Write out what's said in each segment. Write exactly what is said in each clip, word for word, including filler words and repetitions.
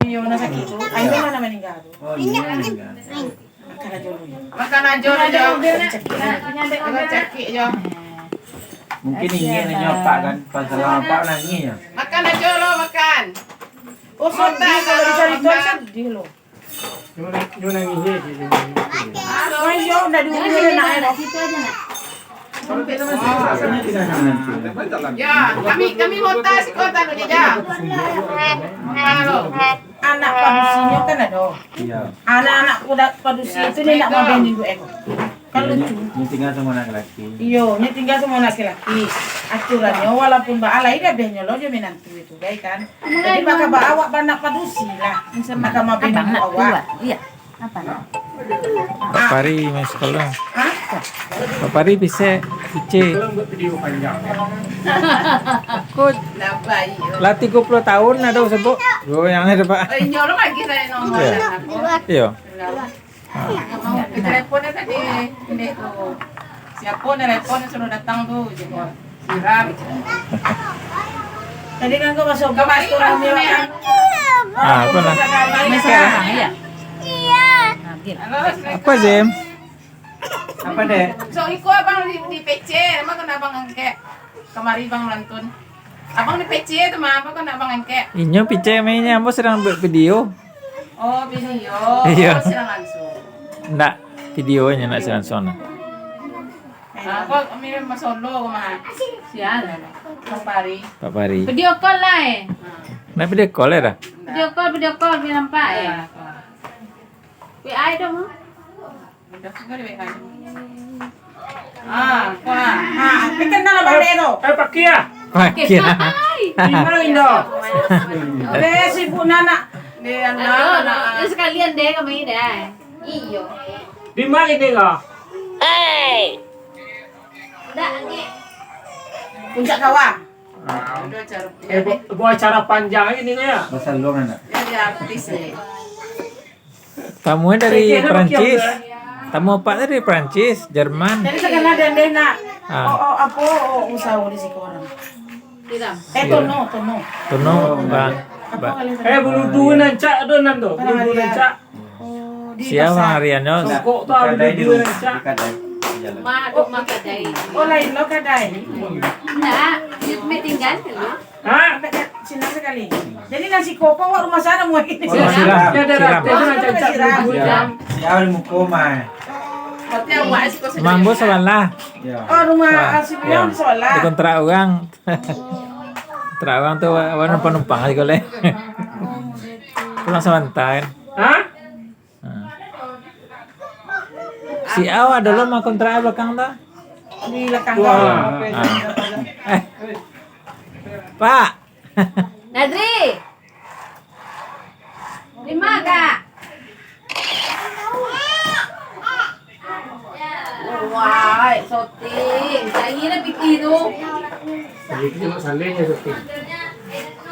Yo, nan sakik tu. Ayo, nan maningga tu. Oh, iyo, maningga. Makan ajo dulu. Makan ajo dulu, Jo. Cakik, Jo. Cakik, Jo. Mungkin ingin nyo apak kan, pas salam apak nangih yo. Makan ajo lo, makan. Oh, sedih kalau dicarito, sedih lo. Cuma nangih je. Oh, iyo, udah diurus nak, nak. Situ aja, nak. Ya, kami, kami mau tas kota dulu, Jo. Halo. Anak padusinyo kan ado. Iyo. Anak-anak budak padusi itu ni nak mabini duit eko. Kan lucu. Nyo tingga samo anak laki. Iyo, nyo tingga samo anak laki. Aturannyo walaupun baalai dah behnyo lo jo minantu itu, baik kan? Jadi baka ba awak banak padusi lah. Maka mabini duit awak. Iya. Apa? Pak Pari main sekolah. Hah? Pak Pari bisa kicik. Kok lah tigo puluh tahun ado sebut. Yo, yang ado, Pak. Eh, nyolong lagi saya nomor. Iya. Iya. Telepon tadi, ini tu. Siapa telepon suruh datang tu, je. Jadi kan kau masuk kamari, Bang, kan? Ah, apa lah? Iya. Iya. Apa, Zem? Apa, Dek? So, iko abang di, di P C, nama kena abang angkek? Kamari bang lantun. Abang di P C tu mah, apa kena abang angkek? Inyo P C mainnya, ambo sedang buat video. Oh, video. Iya. Oh, siaran langsung. Ndak, videonyo ndak siaran langsung. Ah, kok kami masolo mah. Siaran. Pak Pari. Pak Pari. Video call lah, eh. Nak video call ya dah? Video call, video call, biar nampak, eh. W A dong. Udah sudah W A. Ah, wah. Ah, kita nak apa tu? Eh, pakai ya? Pakai. Hai. Di mana Indo? Udah sibuk anak. Dia anak, anak. Sekalian deh kami deh. Iyo. Di mana ini kau? Hei. Dak, Dek. Puncak Kawah. Ah. Ada acara. Eh, bu-, buat acara panjang ini ya? Basalong anak. Jadi artis ni. Tamu dari Perancis. Tamu apa dari Perancis, Jerman. Jadi segala dendeh nak. Ah. Oh, oh, apa, oh, usaha di siko urang. Tiram. Eh, Tono, Tono. Tono, Mbak. Apa Mbak. Eh, bulu dua nan cak tu nan tu. Bulu dua nan cak. Oh, di Siapa pasar. Hariannya? Songkok tu bulu dua nan cak. Di kadai. Ma, tu ma kadai. Oh, lain lo kadai. Ndak, dia tinggal dulu. Hah? Cina sekali. Jadi nasi koko wak rumah sana mau ini. Oh, siram, siram. Siram. Siram. Siram di muko mah. Mambo sabalah. Ya. Oh, rumah Wah, si Bian ya. Sabalah. Di kontrak orang. Kontrak orang tu awak numpang-numpang aja kau leh. Pulang sabanta kan. Hah? Hmm. Si Awa dulu mah kontrak belakang tu. Di belakang. Wah. Ah. Eh. Pak. Nadri. Lima, Kak. Wah, syuting. Cari lah piti tu. Jadi kita nak salin ya syuting.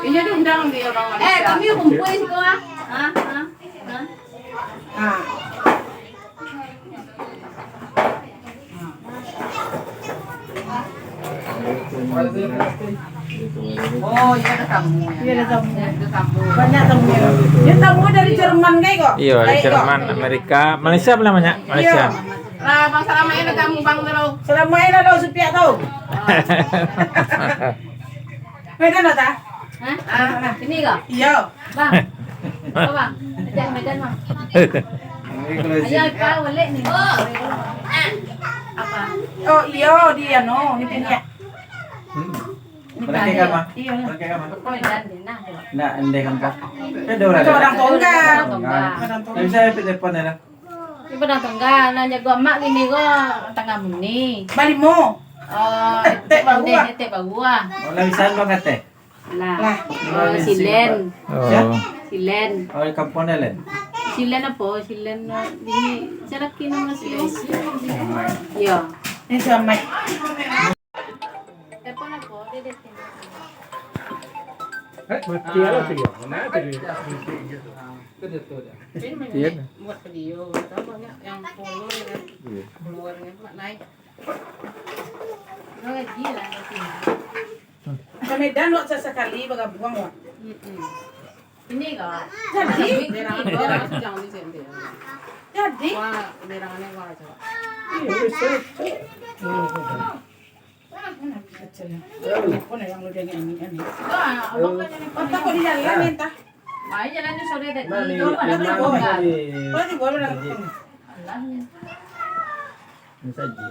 Ini diundang di orang Malaysia. Eh, kami kumpul di situ ah. Ha, ha, ha. Ah. Oh, iya ada tamu ya. Iya ada tamu. Iya, ada tamu. Banyak tamu ya. Dia tamu dari Jerman kayak kok. Iya, dari Jerman, Amerika, Malaysia paling banyak, Malaysia. Iya. Lah, Bang, salamain lah tamu Bang tu. Salamain lah Bang Supiak tu. Medan dah tah? Hah? Ah, ini kok? Iya. Bang. Oh, Bang. Ajak Medan, Bang. Ayo, kau boleh ni. Apa? Oh, iya, dia no, ni punya. Hmm. Ni Medan dia. Iya. Medan dia, nah. Nah, endeh kan, Kak? Ada orang. Orang Tongga. Orang Tongga. Tapi saya telepon ya, dah. Ni Padang Tunggal, nan jago amak gini ko tangah muni. Balimo. Oh, etek baru ah. Etek baru ah. Oh, lah bisa bang kateh. Lah. Lah. Oh, silen. Oh. Silen. Oh, di kampung dah, Len? Silen apa? Silen, eh, di Saraki nama silen. Iya. Ini suami. Telepon apa? Dia dah tengok. Eh, mati lah tu ya. Mana tadi? Iya. Buat video, tahu banyak yang follow ya. Iya. Followernya mak naik. Lagi lah nanti. Ke Medan wak sesekali bagabuang wak. Mm-mm. Ini kah? Jadi? Berangan, berangan, jangan di sini. Jadi? Wah, berangannya wah, coba. Iya, bisa, coba. Mana kecilnya? Telepon yang lu dia ini, ini. Wah, abang kan ini. Otak kok di jalan, entah. Wah, jalan tu sore tadi. Mana ni? Itu ada telepon kan? Mana ni? Mana ni? Alah. Ini saja.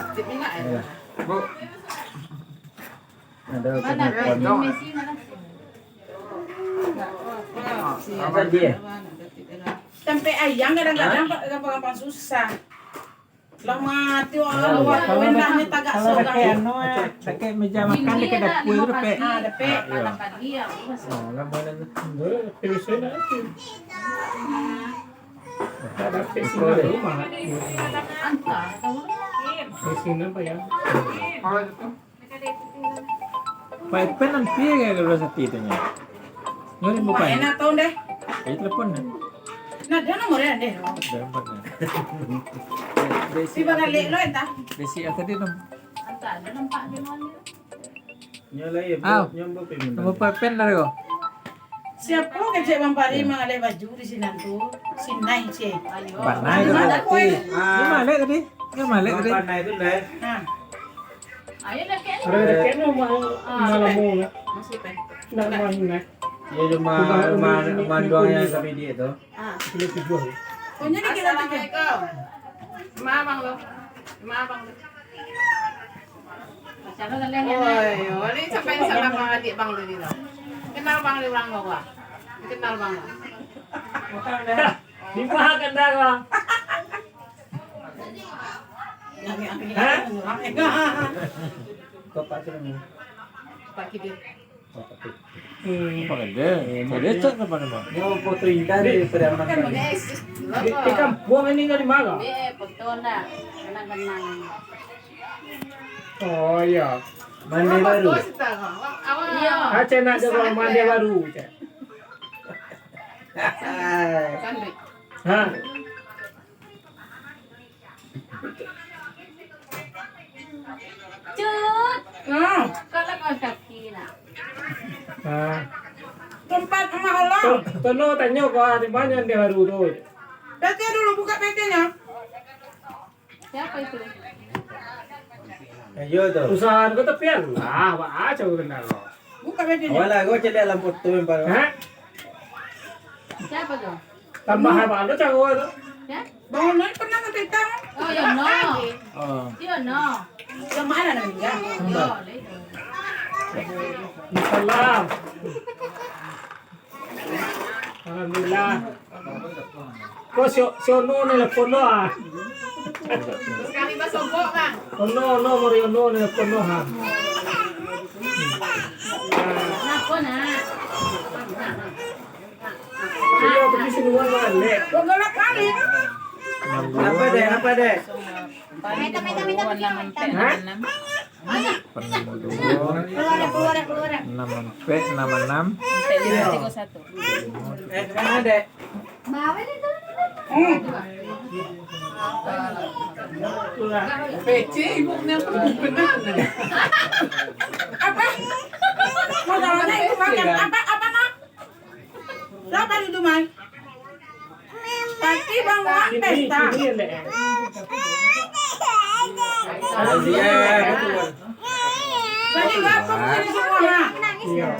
Aktif ni nak, eh? Iya. Bu. Ada mana telepon. Messi mana? Apa dia? Sampai ayang kadang-kadang gampang-gampang susah. Lah mati awak, awak kalau wendahnyo tagak kalau sorang. Dakek anu, eh, dakek meja makan, dakek dapur tu, Pek. Ah, dapek. Ah, iyo. Oh, lah mana tu? Enggak, tapi biaso nak tu. Tak ada Pek sini rumah. Antah, tahu. Di sini apa ya? Kalau itu. Pak Ipen nanti ya kalau sati tu nya. Nyo ribu Mak, paen. Enak tahu deh. Eh, telepon deh. Nah, dia nomor dia deh. Telepon deh. Si baralek lo entah. Besi apa dia nom? Entah, dia nampak dia mana. Nyo lah ya, Au. Nyo buat payment. Nomor Pak Ipen dah ko. Siapo kecek Bang Pari mangaleh baju di sinan tu? Sinai, cek. Banai tu. Mana kau? Ni malek tadi. Ni malek tadi. Bang Panai tu, Ndai. Ha. Ayo dah, Ken. Ada, ada Ken, mau, ah, mau lama nak. Masih, Pen. Nak main, nak. Dia rumah, rumah, rumah doang yang kami dia tu. Ah. Kilo tujuh. Punya ni kilo tujuh. Assalamualaikum. Rumah abang tu. Rumah abang tu. Oi, oi, ni sampai salam adik bang tadi tu. Kenal bang di urang kau, Bang? Kenal bang? Di mana kenal, Bang? Hah? Bapak tu namanya? Pak Kidin. Hmm. Apa ada? Ada cak apa nama? Dia foto indah di Pariaman. Di, di kampuang ini dari mana? Dia foto ndak? Kenang-kenang. Oh, iya. Mandi baru. Iya. Ah, cak nak jaga mandi baru, cak. Cantik. Hah? Cut. Ah. Kalau kau kaki nak. Ah. Tempat rumah Allah. Tu, tu no tanyo kau di mana dia baru tu. P T dulu, buka P T-nya. Siapa itu? Ayo tu. Usaha kau tapi Allah, wah, coba kenal kau. Buka P T-nya. Awak lah, kau cek dalam foto yang baru. Hah? Siapa tu? Tambah apa anda caro tu? Ya? Bang Onoi pernah sampai tang. Oh, ya, no. Oh. Ya, no. Yang mana namanya? Yo, lah itu. Salam. Alhamdulillah. Ko si, si Ono ni lah kono ah. Sekali basobok, Bang. Ono, Ono, mari Ono ni lah kono ha. Napa, nak? Iya, tapi sinuan balik. Dua belas kali. Apa deh? Apa deh? Minta, minta, minta, minta, minta. Hah? Enam dua. Keluar, keluar, keluar. Enam empat, enam enam. Empat lima tiga satu. Eh, mana dek? Bawa ni tu. Hmm. P C ibu punya benar. Apa? Masalahnya ibu makan apa? Apa, Mak? Siapa di rumah? Pasti bang Wak pesta. Jadi berapa sini semua, ha? Iya.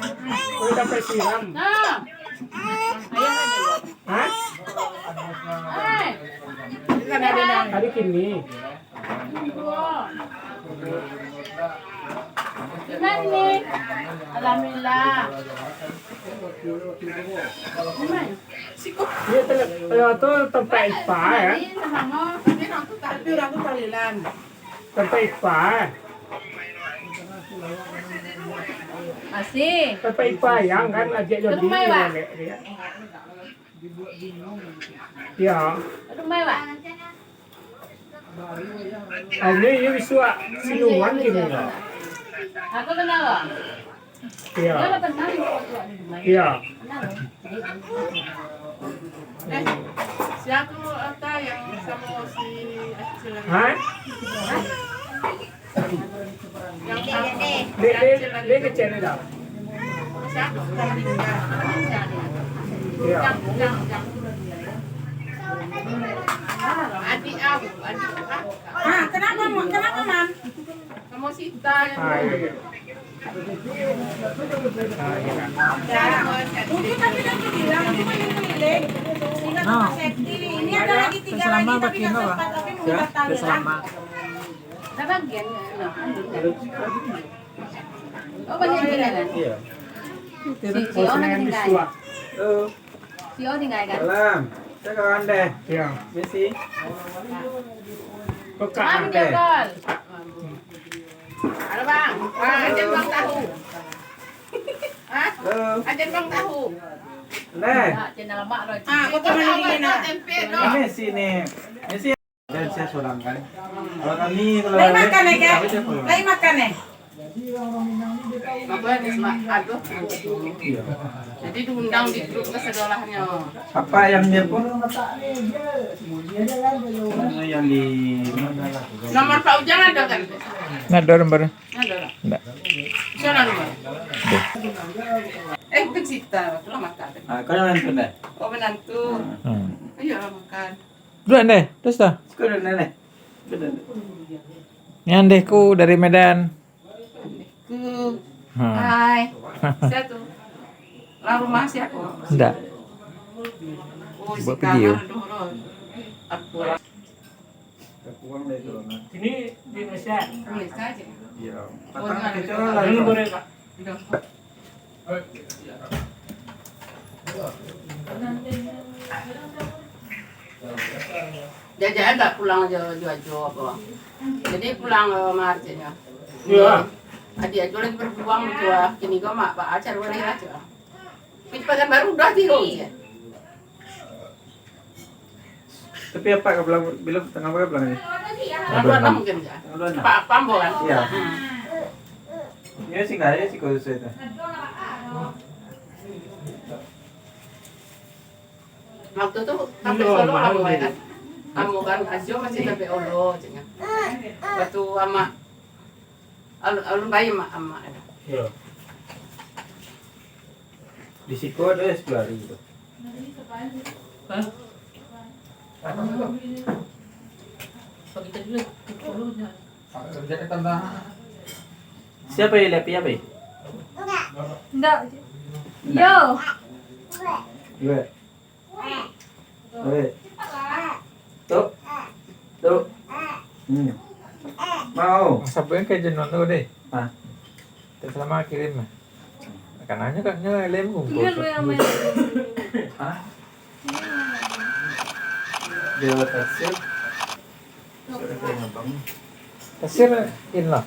Udah sampai siram. Nah. Hah? Hai. Tadi kini. Gimana ni? Alhamdulillah. Gimana? Iya, tu, tu tempat ipa, ya. Tapi orang tu tahlilan. Tempat ipa. Masih. Tempat ipa yang kan ajak jadi. Rumah, Pak? Ya. Rumah, Pak? Ini, ini bisuak sinuman kini lah. Aku kenal loh. Iya. Dia udah pernah di rumah. Iya. Kenal loh. Eh, siapa kata yang sama si Acil? Hah? Yang sama. Dia, dia, dia kecil dah. Siapa? Yang meninggal. Meninggal dia. Adik aku, adik aku. Ah, kenapa, Ma-, kenapa, Man? Sama Sita yang Udah, tapi kan tu bilang, cuma dia keliling. Sehingga tempat safety. Ini ada lagi tiga lagi, tapi nggak sempat, tapi mau batal lah. Dah bagian, nah. Oh, banyak tinggalan. Iya. Si, si orang tinggal. Oh. Si O tinggal kan? Salam. Saya kawan deh. Iya. Misi. Kok Kak Bang, Ante? Dia, Bang. Halo, Bang. Ah, ajan Bang tahu. Hah? Halo. Ajan Bang tahu. Leh. Ah, kau tahu mana dia, nak? Tempe, no. Ini sini. Ini sini. Dan saya seorang kan. Kalau kami, kalau lain makan, eh, Kak? Lain makan, eh? Apa ni, Mak? Aduh. Iya. Jadi diundang di grup ke sekolahnya. Apa yang dia pun? Yang di nomor Pak Ujang ada kan? Nah, ada nomor. Ada lah. Ndak. Sana nomor. Deh. Eh, bukan Sita, itulah mata. Ah, kau yang menantu dah? Oh, menantu. Hmm. Ayolah makan. Duduk deh, terus dah. Suka duduk deh. Duduk deh. Ini andehku dari Medan. Andehku. Hmm. Hai. Siapa tu? Lah rumah siapa? Ndak. Oh, buat video. Kamar dulu. Aku. Ini di Malaysia. Malaysia aja. Iya. Oh, patang kita lah. Ini boleh, Pak. Udah. Jajak ndak pulang jo, jo ajo apa. Jadi pulang, eh, Mar, caknyo. Iya. Adik ajo lagi berjuang tu ah. Kini kau mak, Pak, acar boleh lah, cak. Di Pekanbaru dah tiga, cak. Tapi apa kau bilang, bilang tanggal berapa bilang ni? Tanggal dua puluh enam mungkin, cak. Tanggal dua puluh enam. Pak, Pak Ambo kan? Iya. Hmm. Ya, sih, nggak ada sih kalau saya itu. Waktu tu sampai Solo ambo kan. Ambo kan ajo masih sampai Olo, caknyo. Waktu amak, alun, alun bayi mak, amak. Iya. Di siko ado es dua hari tu. Hah? Siapa yang lihat api? Ndak. Ndak. Yo. Dua. Oi. Tuk. Tuk. Hmm. Mau. Sabuik ka jenuh tu deh. Ah. Tak selama kirim lah. Kananyo kan nyo lem kumpul. Iya, lu yang main. Hah? Dia tasir. Tasir in lah.